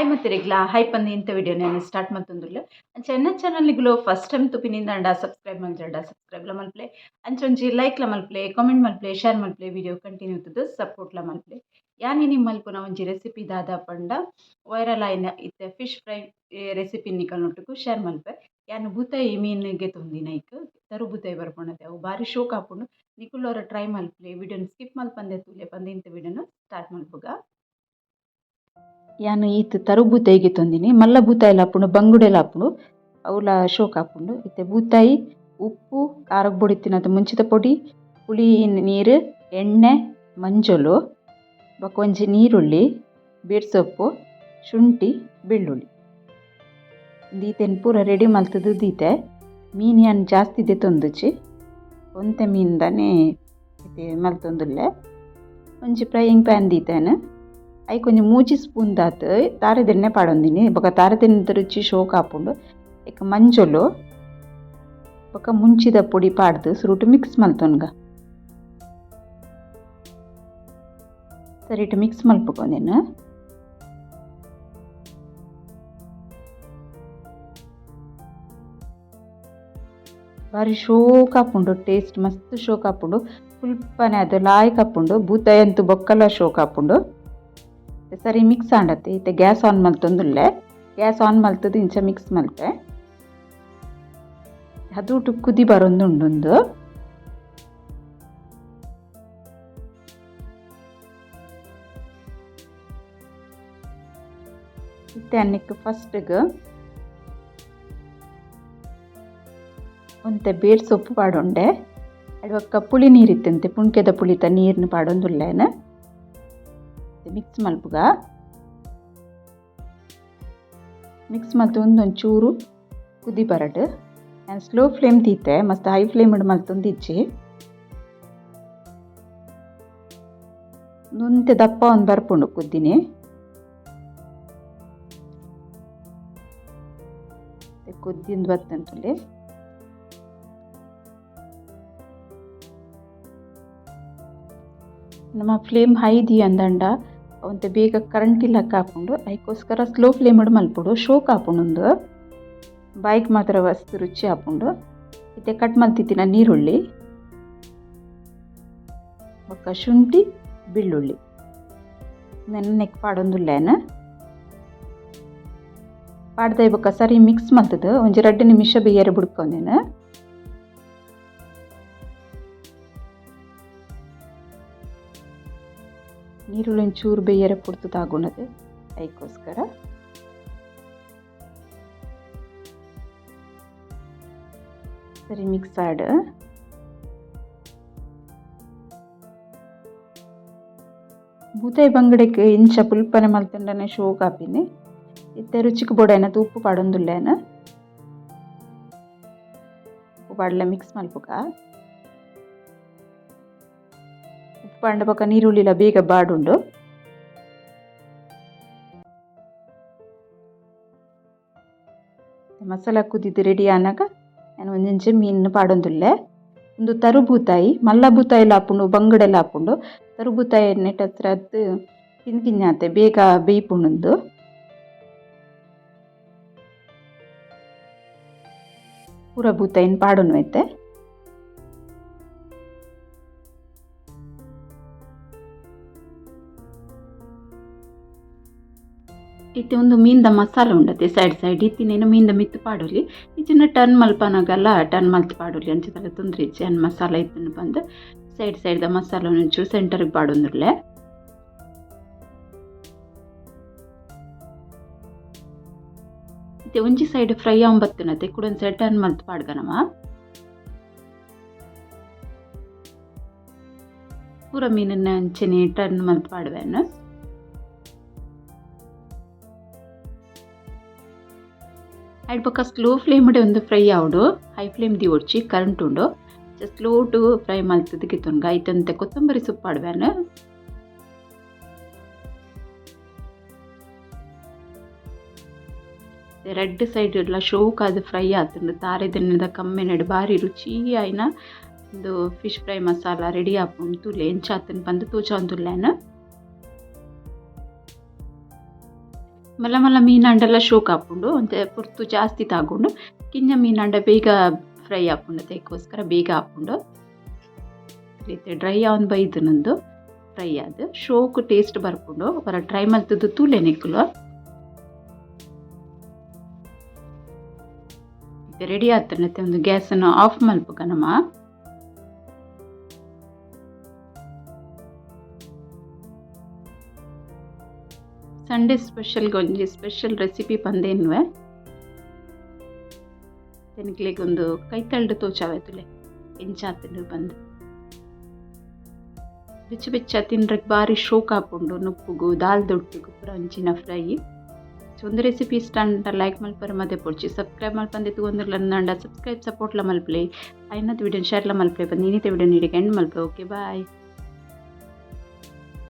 Hi ಮತ್ತಿರಿಗ್ಲಾ hi ಪಂದು ಇಂಥ video ನಾನು start ಮಲ್ತೊಂದುಲ್ಲೆ. ಅಂಚ ಎನ್ನ ಚಾನಲ್ನಿಗುಲು ಫಸ್ಟ್ ಟೈಮ್ ತುಪಿನಿಂದಾಂಡ ಸಬ್ಸ್ಕ್ರೈಬ್ ಮಲ್ಜಂಡ ಸಬ್ಸ್ಕ್ರೈಬ್ಲ ಮಲ್ಪಲೆ, ಅಂಚ ಒಂಜಿ ಲೈಕ್ಲ ಮಲ್ಪಲೆ, ಕಾಮೆಂಟ್ ಮಲ್ಪಲೆ, ಶೇರ್ ಮಲ್ಪಲೆ, ವಿಡಿಯೋ ಕಂಟಿನ್ಯೂ ಇತ್ತದು ಸಪೋರ್ಟ್ಲ ಮಲ್ಪಲೆ. ಯಾನ್ ಇನಿ ಮಲ್ಪುನ ಒಂಜಿ ರೆಸಿಪಿ ದಾದ ಪಂಡ ವೈರಲ್ ಆಯಿನ ಇತ್ತೆ ಫಿಶ್ ಫ್ರೈ ರೆಸಿಪಿ ನಿಕಲ್ನೊಟ್ಟುಗು ಶೇರ್ ಮಲ್ಪೆ. ಯಾನ್ ಬೂತಾಯಿ ಮೀನ್ ಗೆತೊಂದಿನ ಐಕ್ ತರು ಬೂತಾಯಿ ಬರ್ಪುಂಡತೆ, ಅವು ಬಾರಿ ಶೋಕ್ ಆಪುಂಡು. ನಿಕುಲು ಒರ ಟ್ರೈ ಮಲ್ಪಲೆ. ವಿಡಿಯೋನ್ ಸ್ಕಿಪ್ ಮಲ್ಪಂದೆ ತೂಲೆ ಪಂದ್ ಇಂತ ವಿಡಿಯೋನು ಸ್ಟಾರ್ಟ್ ಮಲ್ಪುಗ. ಯಾನ್ ಈತ್ ತರು ಬೂತಾಯಿ ಗೆತೊಂದಿನಿ. ಮಲ್ಲ ಬೂತಾಯಿಲ ಆಪುಂಡು, ಬಂಗುಡೆಲ ಆಪುಂಡು, ಅವುಲ ಶೋಕ್ ಆಪುಂಡು. ಇತ್ತೆ ಬೂತಾಯಿ, ಉಪ್ಪು, ಖಾರಗ್ ಬೊಡಿತ್ತಿನತ ಮುಂಚಿದ ಪೊಡಿ, ಪುಳಿ ನೀರು, ಎಣ್ಣೆ, ಮಂಜೊಲು, ಬೊಕ ಒಂಜಿ ನೀರುಳ್ಳಿ, ಬೇರ್ಸೊಪ್ಪು, ಶುಂಠಿ, ಬೆಳ್ಳುಳ್ಳಿ ದೀತೆನ್ ಪೂರ ರೆಡಿ ಮಲ್ತುದು ದೀತೆ. ಮೀನ್ ಯಾನ್ ಜಾಸ್ತಿ ದೆತೊಂದುಜಿ, ಒಂತೆ ಮೀನ್ ದಾನೆ ಇತ್ತೆ ಮಲ್ತೊಂದುಲ್ಲೆ. ಒಂಜಿ ಫ್ರೈಯಿಂಗ್ ಪ್ಯಾನ್ ದೀತೆನ್. ಐಕ್ ಒಂಜಿ ಮೂಜಿ ಸ್ಪೂನ್ ದಾತ್ ತಾರೆದೆಣ್ಣೆ ಪಾಡೊಂದಿನಿ. ಬೊಕ ತಾರೆದೆಣ್ಣೆದ ರುಚಿ ಶೋಕ್ ಆಪುಂಡು. ಐಕ್ ಮಂಜೊಲು ಬೊಕ ಮುಂಚಿದ ಪೊಡಿ ಪಾಡ್ದು ಸುರುಟು ಮಿಕ್ಸ್ ಮಲ್ತೊನ್ಗ. ಸರಿಟ್ ಮಿಕ್ಸ್ ಮಲ್ಪುಗ ಉಂದೆನ್. ಬಾರಿ ಶೋಕ್ ಆಪುಂಡು, ಟೇಸ್ಟ್ ಮಸ್ತ್ ಶೋಕ್ ಆಪುಂಡು. ಪುಲ್ಪನೆ ಅದು ಲಾಯ್ಕ್ ಆಪುಂಡು. ಬೂತಾಯಿ ಅಂತೂ ಬೊಕ್ಕಲ ಶೋಕ್ ಆಪುಂಡು. ಸರಿ ಮಿಕ್ಸ್ ಆಂಡತ್ತೆ, ಇತ್ತೆ ಗ್ಯಾಸ್ ಆನ್ ಮಲ್ತೊಂದುಲ್ಲೆ. ಗ್ಯಾಸ್ ಆನ್ ಮಲ್ತುದು ಇಂಚ ಮಿಕ್ಸ್ ಮಲ್ತೆ. ಹದೂಟು ಕುದಿ ಬರೊಂದುಂಡು. ಇತ್ತೆ ಅನ್ನಿಕ್ ಫಸ್ಟ್ಗ್ ಒಂತೆ ಬೇರ್ ಸೊಪ್ಪು ಪಾಡೊಂಡೆ. ಅಡ್ ಪುಳಿ ನೀರು ಇತ್ತಂತೆ, ಪುಣ್ಕೆದ ಪುಳಿತ ನೀರ್ನ್ ಪಾಡೊಂದುಲ್ಲೇನ್. ಮಿಕ್ಸ್ ಮಲ್ಪುಗ. ಮಿಕ್ಸ್ ಮಲ್ತ್ ಒಂದೊಂಚೂರು ಕುದಿ ಬರಡ್. ಯಾನ್ ಸ್ಲೋ ಫ್ಲೇಮ್ ದೀತೆ, ಮಸ್ತ್ ಹೈ ಫ್ಲೇಮ್ ಮಲ್ತೊಂದಿಜ್ಜಿ. ಒಂತೆ ದಪ್ಪ ಒಂದು ಬರ್ಪುಂಡು ಕುದ್ದಿನಿ. ಕುದ್ದಿಂದು ಬತ್ತಂತುಲೆ. ನಮ್ಮ ಫ್ಲೇಮ್ ಹೈ the ಅಂದಂಡ ಒಂತೆ ಬೇಗ ಕರೆಂಟ್ ಇಲ್ಲಕ್ಕ ಆಪುಂಡು. ಐಕೋಸ್ಕರ ಸ್ಲೋ ಫ್ಲೇಮ್ ಮಲ್ಪೊಡು. ಶೋಕ್ ಆಪುಂಡು ಉಂದು. ಬಾಯ್ಗ್ ಮಾತ್ರ ಮಸ್ತ್ ರುಚಿ ಆಪುಂಡು. ಇತ್ತೆ ಕಟ್ ಮಲ್ತಿತ್ತಿನ ನೀರುಳ್ಳಿ ಬೊಕ್ಕ ಶುಂಠಿ, ಬೆಳ್ಳುಳ್ಳಿ ನೆನ್ನೆಕ್ ಪಾಡೊಂದುಲ್ಲೇನ್. ಪಾಡ್ದೈ ಬೊಕ್ಕ ಸರಿ ಮಿಕ್ಸ್ ಮಲ್ತುದು ಒಂಜಿ 2 ನಿಮಿಷ ಬೇಯರೆ ಬುಡ್ಕೊಂದೇನು. ನೀರುಳ್ಳಿ ಒಂಚೂರು ಬೇಯರೆ ಪೊರ್ತು ತಾಗುಣದೆ, ಐಕೋಸ್ಕರ. ಸರಿ ಮಿಕ್ಸ್ ಆಡ್. ಬೂತಾಯಿ ಬಂಗಡೆಗ್ ಇಂಚ ಪುಲ್ಪನೆ ಮಲ್ತುಂಡನೆ ಶೋಕ್ ಆಪಿನಿ. ಇತ್ತೆ ರುಚಿಕ್ ಬೋಡಾಯಿನಾತ್ ಉಪ್ಪು ಪಾಡೊಂದುಲ್ಲೇನ್. ಉಪ್ಪು ಪಾಡ್ಲ ಮಿಕ್ಸ್ ಮಲ್ಪುಗ. ಉಪ್ಪು ಪಾಂಡ ಬೊಕ ನೀರುಳ್ಳಿಲ ಬೇಗ ಬಾಡುಂಡು. ಮಸಾಲ ಕುದಿದ್ ರೆಡಿ ಆನಗ ಯಾನ್ ಒಂಜೊಂಜಿ ಮೀನ್ ಪಾಡೊಂದುಲ್ಲೆ. ಉಂದು ತರು ಬೂತಾಯಿ, ಮಲ್ಲ ಬೂತಾಯಿಲ ಆಪುಂಡು, ಬಂಗುಡೆಲ ಆಪುಂಡು. ತರು ಬೂತಾಯಿ ನೆಟ್ ಹತ್ರ ಕಿನ್ನ ಕಿನ್ನಾತೆ ಬೇಗ ಬೇಯ್ಪುಂಡು ಉಂದು. ಪೂರ ಬೂತಾಯಿನ್ ಪಾಡೊನು ಇತ್ತೆ. ಇತ್ತೆ ಉಂದು ಮೀನ್ದ ಮಸಾಲೆ ಉಂಡತೆ ಸೈಡ್ ಸೈಡ್ ಇತ್ತಿನೇನು ಮೀನ್ದ ಮಿತ್ತ್ ಪಾಡೊಲಿ. ಇಜ್ಜಿಂಡ ಟರ್ನ್ ಮಲ್ಪನಗಲ ಟರ್ನ್ ಮಲ್ತ್ ಪಾಡೊಲಿ, ಅಂಚ ದಾಲ ತೊಂದ್ರೆ ಇಜ್ಜಿ. ಯಾನ್ ಮಸಾಲೆ ಇತ್ತುಂಡು ಪಂದ್ ಸೈಡ್ ಸೈಡ್ದ ಮಸಾಲೆ ಒಂಚೂರು ಸೆಂಟರ್ಗ್ ಪಾಡೊಂದುಲ್ಲೆ. ಇತ್ತೆ ಒಂಜಿ ಸೈಡ್ ಫ್ರೈ ಆವೊಂದು ಬತ್ತಿನತೆ ಕುಡೊಂಜಿ ಸೈಡ್ ಟರ್ನ್ ಮಲ್ತ್ ಪಾಡ್ಗ ನಮ. ಪೂರ ಮೀನನ್ನ ಅಂಚನೆ ಟರ್ನ್ ಮಲ್ತ್ ಪಾಡುವೆನ್. ಐಟ್ ಬೊಕ ಸ್ಲೋ ಫ್ಲೇಮ್ ಉಂದು ಫ್ರೈ ಆವೊಡು. ಹೈ ಫ್ಲೇಮ್ ದೀವೊಡ್ಚಿ, ಕರೆಂಟ್ ಉಂಡು. ಸ್ಲೋ ಟು ಫ್ರೈ ಮಲ್ತುದು ಗೆತೊನ್ಗ. ಐತ ಒಂತೆ ಕೊತ್ತಂಬರಿ ಸೊಪ್ಪು ಪಾಡುವೆನ್. ರಡ್ಡ್ ಸೈಡ್ ಡ್ಲ ಶೋಕಾದ್ ಫ್ರೈ ಆತುಂಡು. ತಾರೆದೆಣ್ಣೆದ ಕಮ್ಮೆನಡ್ ಬಾರಿ ರುಚಿ ಆಯಿನ ಉಂದು ಫಿಶ್ ಫ್ರೈ ಮಸಾಲ ರೆಡಿ ಆಪುಂಡು. ತೂಲೆ ಎಂಚ ಆತುಂಡು ಪಂದ್ ತೋಜಾವೊಂದುಲ್ಲೆನ್. ಮಲ್ಲ ಮಲ್ಲ ಮೀನಾಂಡಲ ಶೋಕ್ ಆಪುಂಡು, ಒಂತೆ ಪೊರ್ತು ಜಾಸ್ತಿ ತಾಗುಂಡು. ಕಿಂಜ ಮೀನಾಂಡ ಬೇಗ ಫ್ರೈ ಆಪುಂಡು, ಅದಕ್ಕೋಸ್ಕರ ಬೇಗ ಆಪುಂಡು. ಇತ್ತೆ ಡ್ರೈ ಆವೊಂದು ಬೈದುಂಡು, ಫ್ರೈ ಆದ್ ಶೋಕ್ ಟೇಸ್ಟ್ ಬರ್ಪುಂಡು. ಒರ ಟ್ರೈ ಮಲ್ತುದು ತೂಲೆ ನಿಕುಲು. ಇತ್ತೆ ರೆಡಿ ಆತುಂಡು. ಒಂದು ಗ್ಯಾಸ್ ಅನ್ನು ಆಫ್ ಮಲ್ಪುಗ ನಮ. ಸಂಡೇ ಸ್ಪೆಷಲ್ ಒಂಜಿ ಸ್ಪೆಷಲ್ ರೆಸಿಪಿ ಪಂದೇನ್ವೆ ನಿಕ್ಲೆಗ್ ಒಂದು ಕೈತಲ್ಡ್ ತೋಚಾವೆ ತುಲೆ ಎಂಚಾತುಂಡು ಪಂದ್. ಬೆಚ್ಚ ಬೆಚ್ಚ ತಿನ್ರೆಗ್ ಬಾರಿ ಶೋಕ್ ಆಪುಂಡು. ನುಪ್ಪುಗು ದಾಲ್ದೊಟ್ಟುಗು ಪೂರ ಅಂಚಿನ ಫ್ರೈ. ಸೊ ಒಂದು ರೆಸಿಪಿ ಇಷ್ಟ ಆಂಡ ಲೈಕ್ ಮಲ್ಪರೆ ಮದಪೊಡ್ಚಿ. Subscribe ಮಲ್ಪಂದೆ ತೂವೊಂದುಲ್ಲರ್ಂಡ subscribe ಸಪೋರ್ಟ್ಲ ಮಲ್ಪಲೆ. ಆಯಿನಾತ್ ವಿಡಿಯೋ ಶೇರ್ಲ ಮಲ್ಪಲೆ ಪಂದ್ ಇನಿತ ವಿಡಿಯೋ ಇಡೆಗ್ ಎಂಡ್ ಮಲ್ಪುವೆ. Okay bye.